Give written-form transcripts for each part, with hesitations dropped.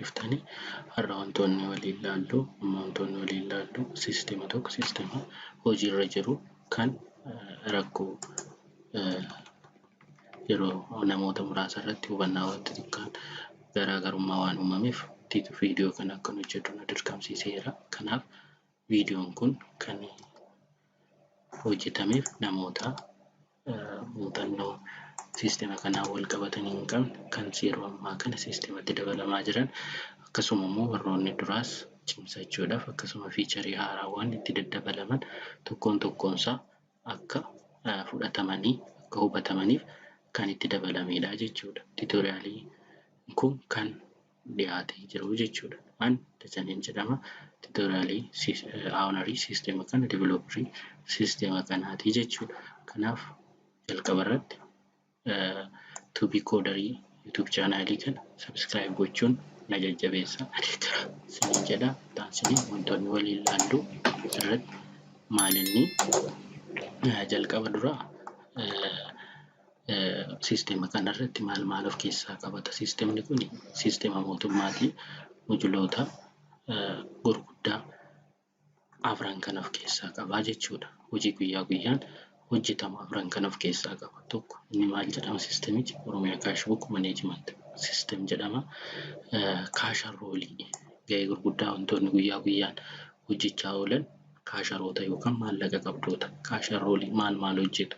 Dhuftanii har'a wantoonni waliin ilaallu amma wantoonni waliin ilaallu siistema tokko, siistema hojiirra jiru kan rakkoo yeroo namoota muraasa irratti hubannaa wanti xiqqaan garaagarummaa waan uumameef viidiyoo kana akkan hojjedhu na dirqamsiiseera. Kanaaf viidiyoon kun kan hojjetameef namoota muuxannoo siistema kanaan wal qabatanii hin qabne, kan yeroo ammaa kana siistematti dabalamaa jiran, akkasuma immoo warroonni duraas cimsachuudhaaf, akkasuma featureii haaraawwan itti daddabalaman tokkoon tokkoonsaa akka fudhatamanii akka hubatamaniif kan itti dabalamedha jechuudha. Tutorialii kun kan dhiyaatee jiru jechuudha. An Dajaneen jedhama. Tutorialii ownerii siistema kana, developerii siistema kanaati jechuudha. Kanaaf jalqaba irratti Tuubii Koodarii YouTube channelii kana subscribe gochuun na jajjabeessa. Isiniin jedha. Taansinii wantoonni waliin ilaallu irratti maalinni jalqaba duraa siistema kanarratti maal maal of keessaa qabata? Siistemni kun siistema mootummaati. Mojuloota gurguddaa afran kan of keessaa qabaa jechuudha. Hojii guyyaa guyyaan hojjetamu afran kan of keessaa qaba. Tokko inni maal jedhama siistemichi? Oromiyaa Cash Book Management System jedhama. Cashier roleii gahee gurguddaa wantoonni guyyaa guyyaan hojjechaa oolan cashieroota yookaan maallaqa qabdoota. Cashier roleii maal maal hojjetu?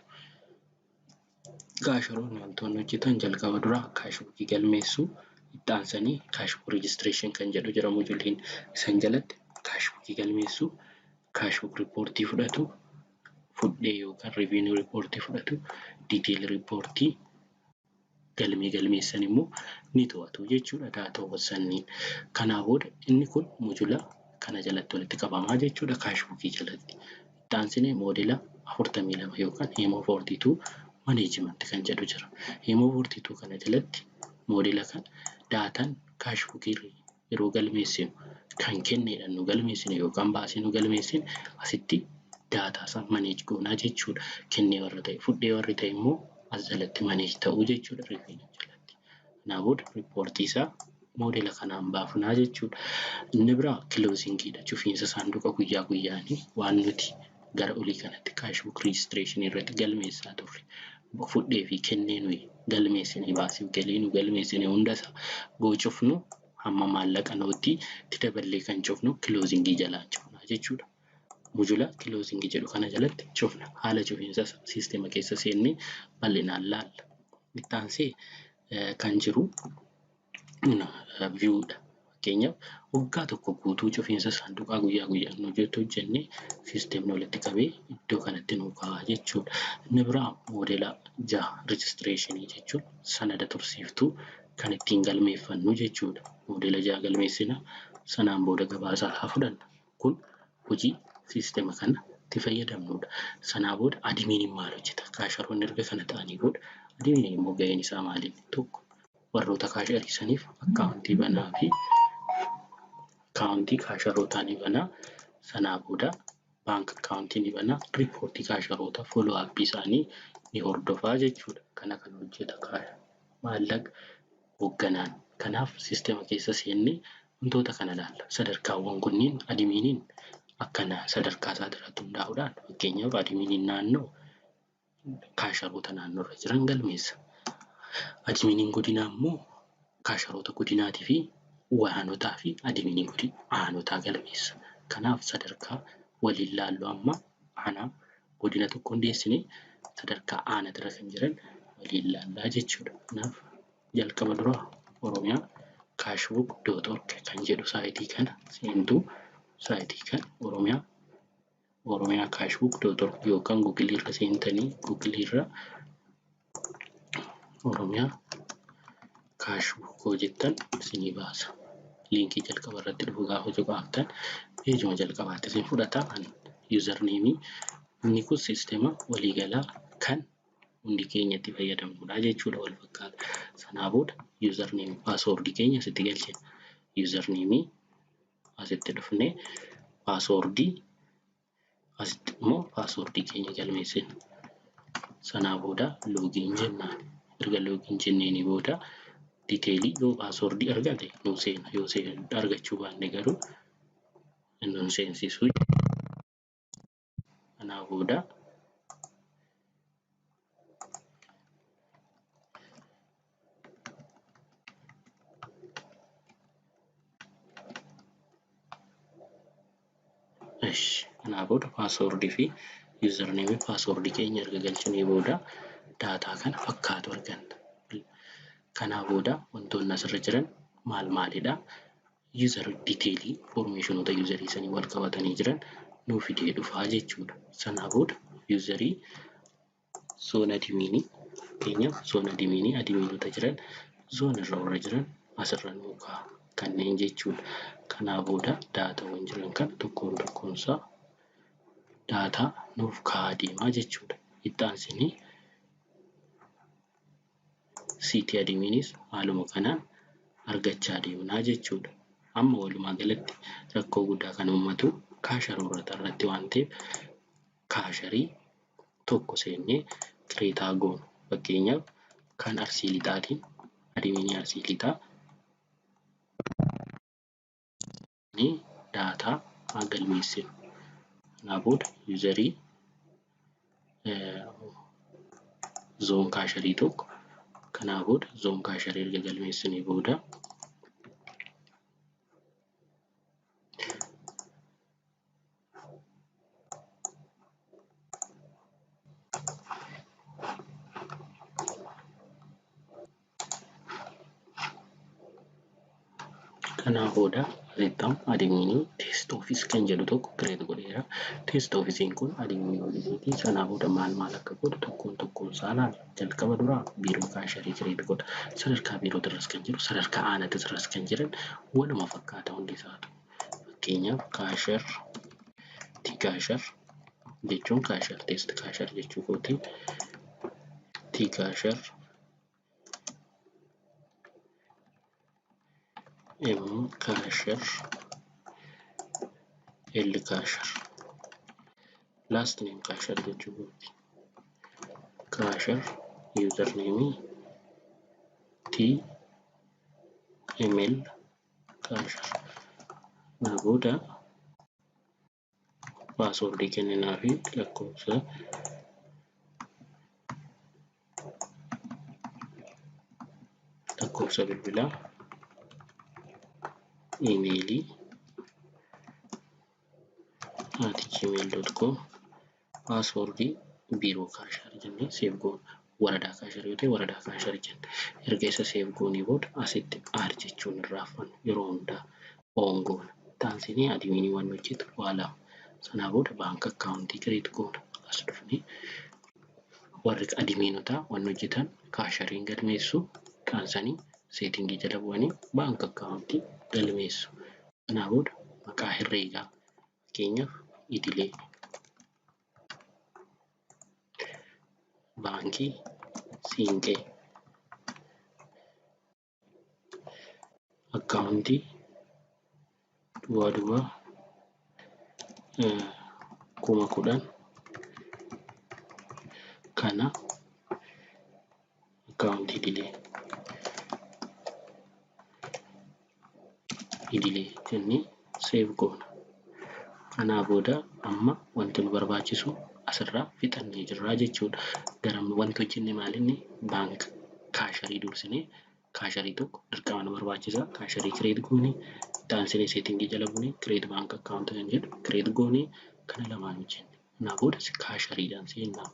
Cashieroonni wantoonni hojjetan jalqaba duraa cash bookii galmeessuu, itti aansanii cash book registration kan jedhu jira mojuliin isan jalatti cash bookii galmeessuu, cash book reportii fudhatu, fudhee yookaan revenue reportii fudhatu, detail reportii galmee galmeessan immoo ni to'atu jechuudha daataawwan sanniin. Kanaa booda inni kun module kana jalatti walitti qabamaa jechuudha cash bookii jalatti. Itti aansinee module 42 yookaan HEMO 42 management kan jedhu jira. HEMO 42 kana jalatti module kana dataan cash bookii yeroo galmeessinu kan kenneedhaan nu galmeessine yookaan baasii nu galmeessine asitti data isaa manage goonaa jechuudha. Kennee warra ta'e, fudhee warri ta'e immoo as jalatti manage ta'uu jechuudha revenue jalatti. Kanaa booda reportii isaa module kanaan baafnaa jechuudha. Inni biraa closingiidha. Cufiinsa saanduqa guyyaa guyyaanii waan nuti gara olii kanatti cash book registrationii irratti galmeessaa turre. Fudhee fi kennee nuyi galmeessine, baasiif galii nu galmeessine hundasaa goo cufnu, hamma maallaqa nootii itti daballee kan cufnu closingii jalaan cufnaa jechuudha. Module closingii jedhu kana jalatti cufna. Haala cufiinsa siistema keessa seennee bal'inaan laalla. Itti aansee kan jiru viewdha. Fakkeenyaaf waggaa tokko guutuu cufiinsa saanduqaa guyyaa guyyaan nu hojjetu hojjennee siistemni walitti qabee iddoo kanatti nu kaa'a jechuudha. Inni biraa module 6 registrationii jechuun sanada tursiiftuu kan ittiin galmeeffannu jechuudha. Module 6 galmeessina, sanaan booda gabaasaa haa fudhanna. Kun hojii siistema kana itti fayyadamnudha. Sanaa booda adminiin maal hojjeta? Cashieroonni erga kana ta'anii booda adminiin immoo gaheen isaa maali? Tokko, warroota cashierii saniif accountii banaa fi accountii cashierootaa ni banaa. Sanaa booda bank accountii ni banaa. Reportii cashieroota follow upii isaanii ni hordofaa jechuudha. Kana kan hojjeta maallaqa hoogganaan. Kanaaf siistema keessa seennee wantoota kana ilaalla. Sadarkaawwan kunniin adminiin akkana sadarkaa isaa irratti hundaa'uudhaan, fakkeenyaaf adminiin naannoo cashieroota naannoo irra jiran galmeessa. Adminiin godinaa immoo cashieroota godinaatii fi waanotaa fi adminii godina aanotaa galmeessa. Kanaaf sadarkaa waliin laallu amma aanaa godina tokko hundeessinee sadarkaa aanaa kan jiran waliin laallaa jechuudha. Kanaaf jalqaba dura Oromiyaa cashbook.org kan jedhu siteii kana seentuu, siteii kana Oromiyaa cashbook.org yookaan Googleii irra seentanii Googleii irra Oromiyaa Cash Book yoo jettan isinii baasa. Linkii jalqaba irratti dhufu gaafa cuqaaftan pageuma jalqabaatti isin fudhata. Usernameii inni kun siistema waliigalaa kan hundi keenya itti fayyadamnudha jechuudha, wal fakkaata. Sanaa booda usernameii passwordii keenya asitti galchina. Usernameii asitti dhufnee passwordii asitti immoo passwordii keenya galmeessina. Sanaa booda login jennaan. Erga login jenneeni booda Detailii yoo paaswordii argate nuu seena, yoo argachuu baanne garuu nun seensisu. Kanaa booda kanaa booda paaswordii fi yuuzarneemii paaswordii keenya erga galchinee booda daataa kana fakkaatu arganna. Kanaa booda wantoonni asirra jiran maal maalidha? Yuuzar diteelii foormeeshinoota yuuzarii sanii wal qabatanii jiran nuu fidee dhufaa jechuudha. Sanaa booda yuuzarii zoon adimiinii fakkeenyaaf zoon adimiinii adimiinota jiran zoon irra warra jiran asirra nuu kaa'a kanneen jechuudha. Kanaa booda daataawwan jiran kana tokkoon tokkoonsaa daataa nuuf kaa'aa deemaa jechuudha. Itti aansinee CT adimiinis haaluma kanaan argachaa deemnaa jechuudha. Amma walumaa galatti rakkoo guddaa kan uummatu kaasharoota irratti waan ta'eef kaasharii tokko seennee kireetaa goonu. Fakkeenyaaf kan Arsii Lixaatiin adimiinii Arsii Lixaa ni daataa haa galmeessinu. Kanaa booda yuuzarii zoon kaasharii tokko kanaa booda zoon kaasharii erga galmeessinee booda kanaa booda asitti adimiinii teest ofiis kan jedhu tokko kireet godheera. Teest ofiisiin kun adimiinii ofiisiiti. Sanaa booda maal maal akka godhu tokkoon tokkoon isaa ilaala. Jalqaba duraa biiroo kaasharii kireet godha. Sadarkaa biiroo irras kan jiru, sadarkaa aanaatti irras kan jiran waluma fakkaata hundi isaatu. Fakkeenyaaf kaashar T kaashar jechuun kaashar teest kaashar jechuu kooti. T kaashar M kaashar L kaashar last name kaashar jechuu kooti. Kaashar username T M L kaashar. Kana booda paaswordii kenninaa fi lakkoofsa bilbilaa iimeelii @gmail.com paaswordii biiroo kaashar jennee seef goona. Waradaa kaashar yoo ta'e waradaa kaashar jenna. Erga isa seef goonee booda asitti aar jechuun irraa affannu yeroo hundaa oon goona. Taansinee adimiinii waan hojjetu waa lama. Sanaa booda baank akkaawuntii kireet goona. As dhufnee warri adimiinotaa waan hojjetan kaashariin galmeessu taansanii seetingii jala bu'anii baank akkaawuntii galmeessu. Kanaa booda maqaa herreegaa fakkeenyaaf idilee baankii siinqee akkaawuntii duwwaa duwwaa 10,000 kana akkaawuntii idilee jennee seef goona. Kanaa booda amma wanti nu barbaachisu asirraa fixannee jirraa jechuudha. Gara wanti hojjenne maalinni baank kaasharii dursinee kaasharii tokko dirqama nu barbaachisa. Kaasharii kireet goone itti seetingii jala buunee kireet baank akkaawuntii kan jedhu kireet goone kana lamaan hojjenne. Kanaa booda kaashariidhaan seennaa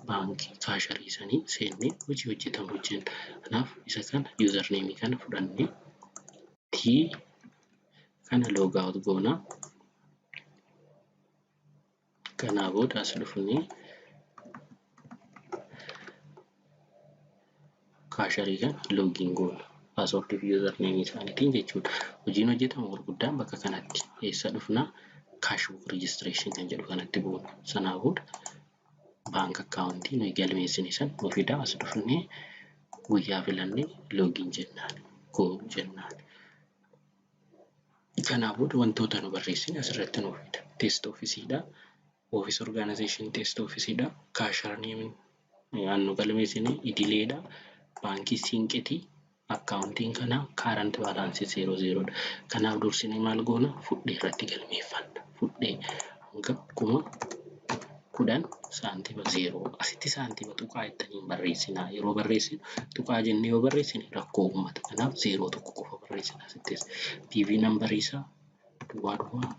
baankii kaasharii sanii seennee hojii hojjetamu hojjenna. Kanaaf isa kana yuuzarneemii kana fudhannee T kana log out goona. Kanaa booda as dhufnee kaasharii kana loogiin goona. Paaswordii fi yuuzarneemii isaaniitiin jechuudha. Hojiin hojjetamu gurguddaan bakka kanatti eessa dhufnaa? Kaashbuuk rijistireeshin kan jedhu kanatti buuna. Sanaa booda baank akkaawuntii nuyi galmeessine san nu fidaa as dhufnee guyyaa filannee loogiin jennaan. Goo jennaan. Kanaa booda wantoota nu barreessine asirratti nu fida. Teest ofiisiidha. Office organization test ofiisiidha. Kaashar neemiin nu galmeessine idileedha. Baankii Siinqeetii akkaawuntiin kanaa current balance 00 dha. Kanaaf dursinee maal goona? Fudhee irratti galmeeffanna. Fudhee hanga 10,000 saantima 0. Asitti saantima tuqaa jettanii hin barreessinaa. Yeroo barreessinu tuqaa jennee yoo barreessine rakkoo uummata. Kanaaf 0 tokko qofa barreessina asittis. PV nambarii isaa duwwaa duwwaa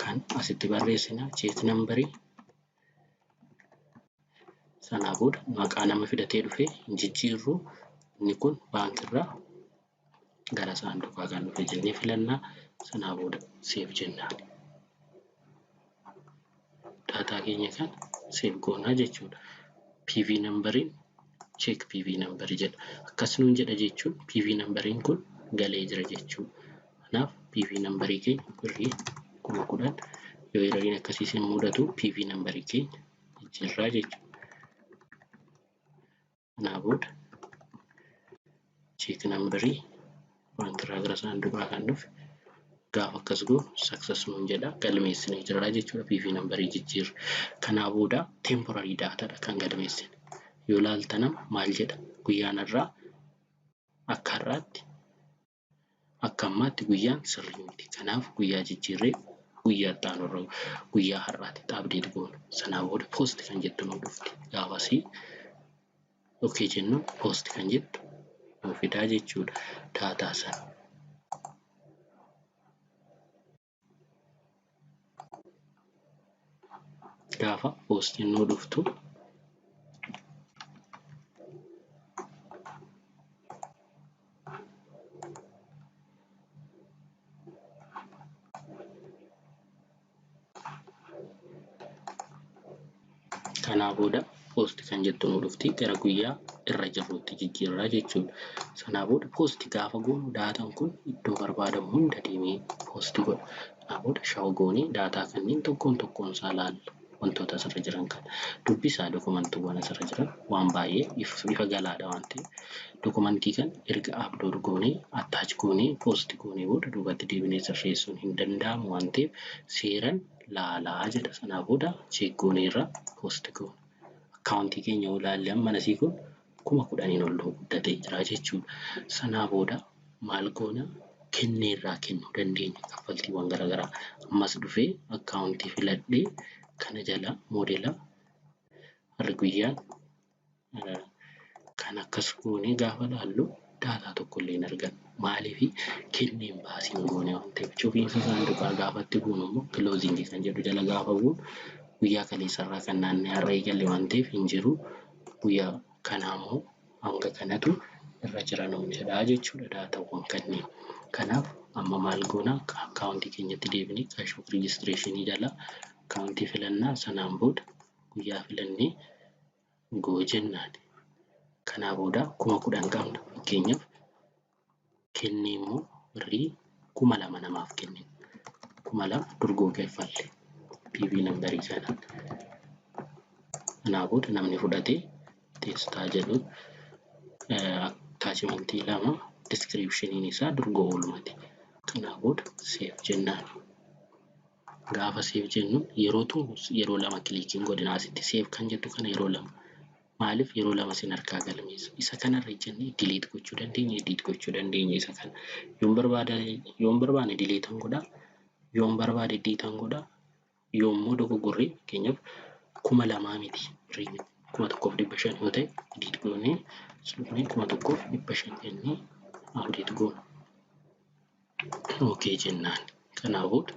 kan asitti barreessina. Cheek nambarii sanaa booda maqaa nama fidatee dhufee hin jijjiirru. Inni kun baankirraa gara saanduqaa kan dhufe jennee filannaa. Sanaa booda seef jennaan. Daataa keenya kan seef goonaa jechuudha. PV nambariin check PV nambarii jedha. Akkas nuun jedha jechuun PV nambariin kun galee jira jechuudha. Kanaaf PV nambarii keenya birrii 10,000 yoo yeroo akkasii isin mudatu PV nambarii keenya jijjiirraa jechuudha. Kanaa booda check nambarii baankirraa gara saanduqaa kan dhufe gaafa akkas goonu success nuun jedha galmeessinee jirra jechuudha. PV nambarii jijjiirra. Kanaa booda temporary data dha kan galmeessine. Yoo ilaaltan maal jedha guyyaan irraa akka har'aatti akka ammaatti guyyaan sirrii miti. Kanaaf guyyaa jijjiirree guyyaa itti aanu irra guyyaa har'aatti update goona. Sanaa booda post kan jettu nu dhufti. Gaafasii okay jennu post kan jettu nu fidaa jechuudha daataa sana. Gaafa postiin nu dhuftu kanaa booda post kan jettu nu dhufti gara guyyaa irra jirrutti jijjiirraa jechuudha. Sanaa booda post gaafa goonu daataan kun iddoo barbaadamu hunda deemee post godha. Kanaa booda shaw goonee daataa kanneen tokkoon tokkoon isaa laalla. Wantoota asirra jiran kana dubbisaa dokumantiiwwan asirra jiran waan baay'ee ifa galaadha waan ta'eef dokumantii kan erga upload goonee attach goonee post goonee booda duubatti deebinee sirreessuun hin danda'amu waan ta'eef seeran laalaa jedha. Sanaa booda check goonee irra post goona. Akkaawuntii keenya yoo ilaalle amma asii kun 10,000 ol guddatee jira jechuudha. Sanaa booda maal goona? Kenneerraa kennuu dandeenya kaffaltiiwwan garaagaraa. Ammas dhufee akkaawuntii filadhee kana jala moodela har'i guyyaan kan akkas goonee gaafa laallu daataa tokko illee hin argannu. Maaliif kenneen baasiin goone waan ta'eef cufiinsa saanduqaa gaafatti goonu immoo kiloozingii kan jedhu jala gaafa goonu guyyaa kaleessarraa kan naannoo har'a eegalle waan ta'eef hin jiru. Guyyaa kanaa immoo hanga kanatu irra jira nuun jedhaa jechuudha daataawwan kanneen. Kanaaf amma maal goona akkaawuntii keenyatti deebinee cash book rejistireeshinii jala akkaawuntii filannaa sanaan booda guyyaa filannee goo jennaan. Kanaa booda 10,000 qabna. Fakkeenyaaf kennee immoo birrii 2,000 namaaf kennina. 2,000 durgoo kaffalle PV nambarii sanaan. Kanaa booda namni fudhatee teestaa jedhu attaachimentii 2 diskiripshiniin isaa durgoo oolmati. Kanaa booda seef jennaan. Gaafa seef jennu yeroo tokko yeroo lama kiliikiin godina asitti seef kan jettu kana yeroo lama. Maaliif yeroo lama sin harkaa galmeessa? Isa kanarra jennee diliit gochuu dandeenya, edit gochuu dandeenya isa kana. Yoon barbaade diliitan godhaa, yoon barbaade ediitan godhaa, yoommoo dogoggorree fakkeenyaaf 2,000 miti 1,500 yoo ta'e edit goonee dhufnee 1,500 jennee update goona. Okay jennaan. Kanaa booda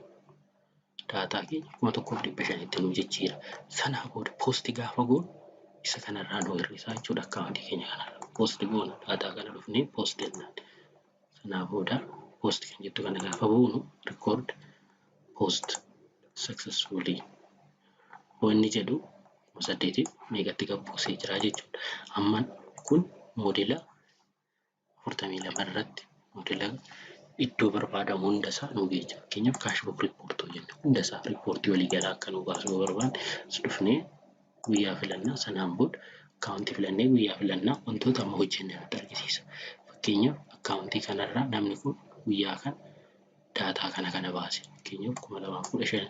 daataa keenya 1,500tti nu jijjiira. Sanaa booda poosti gaafa goonu isa kanarraa nu hir'isaa jechuudha akkaawuntii keenya kanarraa. Poosti goona daataa kana dhufnee poost jennaan. Sanaa booda poost kan jettu kana gaafa buunu record post successfully wanni jedhu 8,000 meeqatti gad buusee jira jechuudha. Amma kun moodela 42 irratti moodela iddoo barbaadamu hunda isaa nu geecha. Fakkeenyaaf cash book report jenna. Hunda isaa riippoortii waliigalaa akka nu baasu yoo barbaanne as dhufnee guyyaa filannaa sanaan booda akkaawuntii filannee guyyaa filannaa wantoota amma hojjenne nutti argisiisa. Fakkeenyaaf akkaawuntii kanarraa namni kun guyyaa kana daataa kana kana baase. Fakkeenyaaf 2015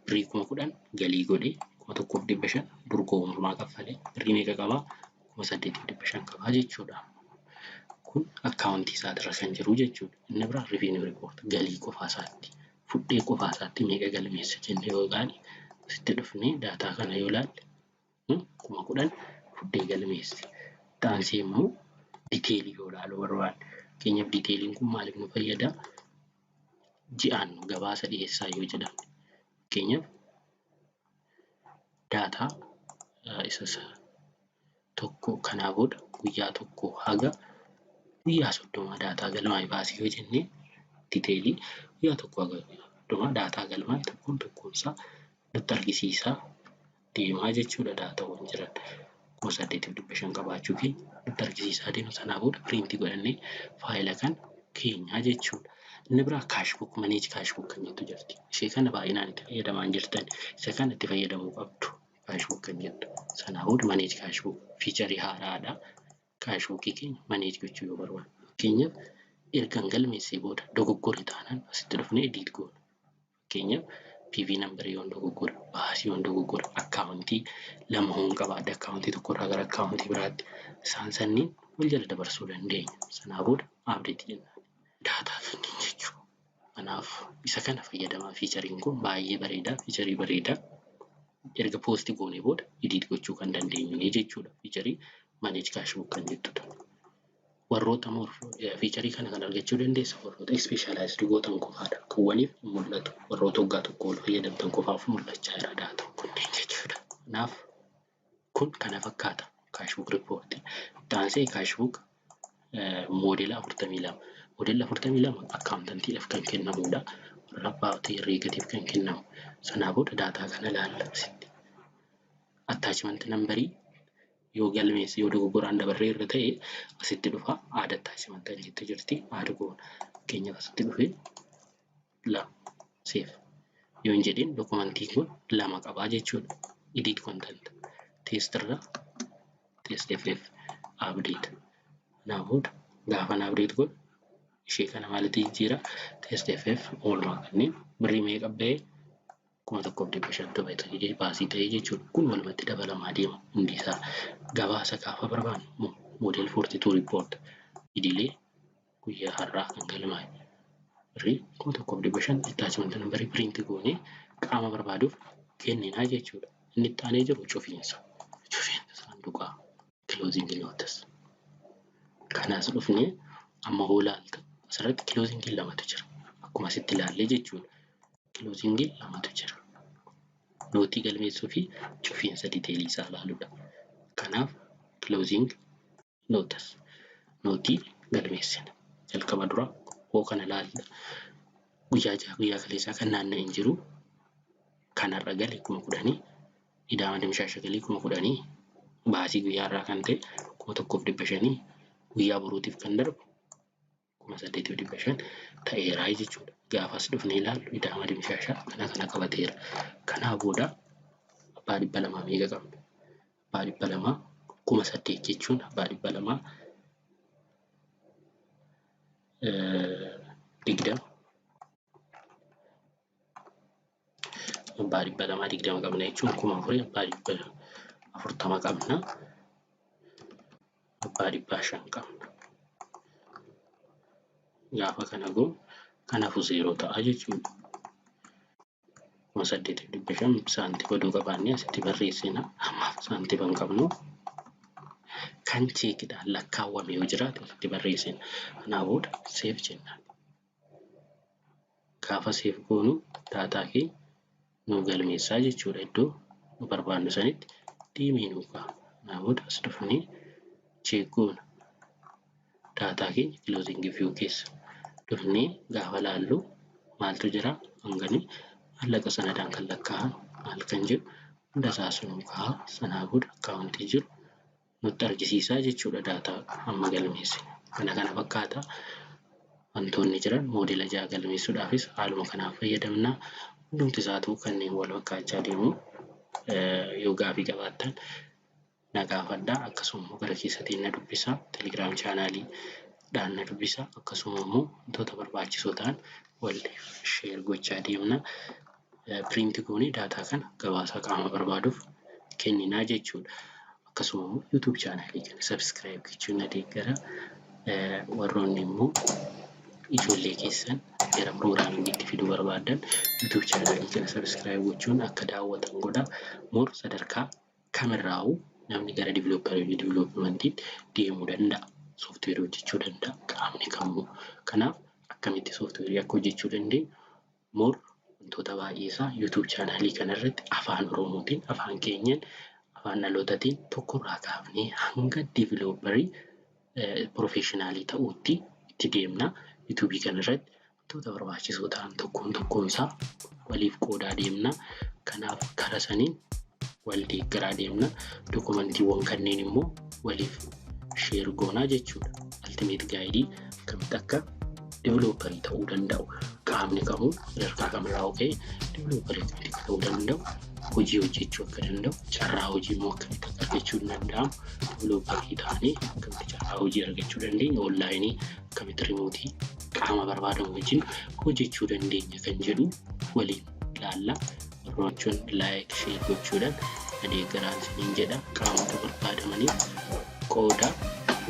birrii 10,000 galii godhee 1,500 durgoo hundumaa kaffalee birrii meeqa qabaa? 8,500 qabaa jechuudha. Kun akkaawuntii isaatirra kan jiru jechuudha. Inni biraa revenue report galii qofaa isaatti fudhee qofaa isaatti meeqa galmeessa jennee yoo ilaalle asitti dhufnee daataa kana yoo ilaalle 10,000 fudhee galmeesse. Taansee immoo detailii yoo ilaaluu barbaanne fakkeenyaaf detailiin kun maaliif nu fayyada? Ji'aan gabaasa dhiyeessaa yoo jedhamne fakkeenyaaf daataa isa tokko kanaa booda guyyaa tokko haga guyyaa 30 daataa galmaa'e baasii yoo jenne detailii guyyaa tokko haga guyyaa 30 daataa galmaa'e tokkoon tokkoon isaa nutti argisiisaa deemaa jechuudha. Daataawwan jiran 8,500 qabaachuu keenya nutti argisiisaa deema. Sanaa booda piriintii godhannee faayila kan keenyaa jechuudha. Inni biraa cash book manage cash book kan jettu jirti. Ishee kana baay'inaan itti fayyadamaa hin jirtan. Isa kana itti fayyadamuu qabdu. Cash book kan jettu. Sanaa booda manage cash book featurii haaraadha. Cash bookii keenya manage gochuu yoo barbaanne. Fakkeenyaaf ergan galmeessee booda dogoggorri taanaan asitti dhufnee edit goona. Fakkeenyaaf PV number yoon dogoggore, baasii yoon dogoggore, akkaawuntii lama hoon qabaadhe akkaawuntii tokkorraa gara akkaawuntii biraatti isaan sanniin wal jala dabarsuu dandeenya. Sanaa booda update jennaan. Daataa sanniin jechuudha. Kanaaf isa kana fayyadamaa featuriin kun baay'ee bareedaa featurii bareedaa erga post goonee booda edit gochuu kan dandeenyu jechuudha. Featurii manage cash book kan jettudha. Warroota featurii kana kan argachuu dandeessa warroota specialized gootan qofaadha. Kuwwaniif hin mul'atu. Warroota waggaa tokko ol fayyadamtan qofaaf mul'achaa jira daataan kunneen jechuudha. Kanaaf kun kana fakkaata cash book report. Itti aansee cash book moodela 42. Moodela 42 accountantiidhaaf kan kennamudha. Warra abbaa herreegatiif kan kennamu. Sanaa booda daataa kana ilaalla asitti. Attachment numberii yoo galmeesse yoo dogoggoraan dabarree irra ta'e asitti dhufa add attachment kan jettu jirti add goona. Fakkeenyaaf asitti dhufee 2 save yoo hin jedhin dokumentiin kun 2 qabaa jechuudha. Edit content test irra test ff update. Kanaa booda gaafa na update godhu ishee kana maalitti jijjiira test ff oolmaa kanneen birrii meeqa ba'ee 1,500 baasii ta'ee jechuudha. Kun walumatti dabalamaa deema hundi isaa. Gabaasa gaafa barbaannu model 42 report idilee guyyaa har'aa kan galmaa'e birrii 1,500 attachment numberii print goonee qaama barbaaduuf kenninaa jechuudha. Inni itti aanee jiru cufiinsa. Cufiinsa saanduqaa closing notes. Kanas dhufnee amma hoo ilaalta asirratti closing lamatu jira. Akkuma asitti ilaallee jechuudha. Closing lamatu jira. Nootii galmeessuu fi cufiinsa detailii isaa ilaaluudha. Kanaaf closing notes nootii galmeessina. Jalqaba dura hoo kana ilaalla. Guyyaa 6 guyyaa kaleessaa kan naanna'e hin jiru. Kan har'a gale 10,000 idaama dimshaasha galii 10,000 baasii guyyaa har'aa kan ta'e 1,500 guyyaa boruutiif kan darbu 8,500 ta'eeraa jechuudha. Gaafas dhufnee ilaallu idaama dimshaashaa kana kana qabateera. Kanaa booda abbaa 200 meeqa qabna? Abbaa 200 8,000 jechuun abbaa 200 20 abbaa 200 20 qabna jechuun 4,000 abbaa 140 qabna. Abbaa 500 qabna. Gaafa kana goonu kanaafuu 0 ta'a jechuudha. 8,500 saantima oduu qabaannee asitti barreessina. Ammaaf saantima hin qabnu. Kan cheekidhaan lakkaawwame yoo jiraate asitti barreessina. Kanaa booda save jennaan. Gaafa save goonu daataa keenya nu galmeessaa jechuudha. Iddoo nu barbaannu sanitti deemee nu ka'a. Kanaa booda as dhufnee check goona. Daataa keenya closing view keessa dhufnee gaafa laallu maaltu jira hanganii maallaqa sanadaan kan lakkaa'an maal kan jedhu hunda isaa sunuu ka'a. Sanaa booda akkaawuntii jiru nutti argisiisaa jechuudha daataa amma galmeessine. Kana kana fakkaata wantoonni jiran moodela 6 galmeessuudhaafis haaluma kanaan fayyadamna. Hundumti isaatu kanneen wal fakkaachaa deemu yoo gaafii qabaattan na gaafadhaa. Akkasuma immoo gara keessatiin na dubbisaa. Telegiraam chaanaalii dhaan na dubbisaa. Akkasuma immoo wantoota barbaachisoo ta'an wal share gochaa deemna. Piriinti goonee daataa kana gabaasa qaama barbaaduuf kenninaa jechuudha. Akkasuma immoo YouTube channelii kana subscribe gochuun na deeggaraa. Warroonni immoo ijoollee keessan gara programmingiitti fiduu barbaadan YouTube channelii kana subscribe gochuun akka daawwatan godhaa. More sadarkaa kamirraa'uu namni gara developerii developmentiitti deemuu danda'a. Sooftiweerii hojjechuu danda'a qaamni kamuu. Kanaaf akkamitti sooftiweerii akka hojjechuu dandeenyu more wantoota baay'ee isaa YouTube channelii kanarratti afaan Oromootiin, afaan keenyaan, afaan dhalootaatiin tokkorraa kaafnee hanga developerii professionalii ta'uutti itti deemna. YouTubeii kanarratti wantoota barbaachisoo ta'an tokkoon tokkoon isaa waliif qoodaa deemna. Kanaaf karaa saniin wal deeggaraa deemna. Documentiiwwan kanneen immoo waliif share goonaa jechuudha. Ultimate guideii akkamitti akka developerii ta'uu danda'u, qaamni kamuu sadarkaa kamirraa ka'ee developerii akkamitti akka ta'uu danda'u, hojii hojjechuu akka danda'u, carraa hojii immoo akkamitti akka argachuu danda'amu, developerii ta'anii akkamitti carraa hojii argachuu dandeenya, onlineii akkamitti remoteii qaama barbaadamu wajjin hojjechuu dandeenya kan jedhu waliin ilaalla. Warroon like, share gochuudhaan na deeggaraa isiniin jedha. Qaamota barbaadamaniif qooda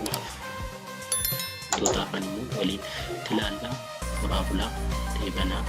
naaf wantoota hafan immoo waliin ilaallaa. Horaa bulaa, deebanaa.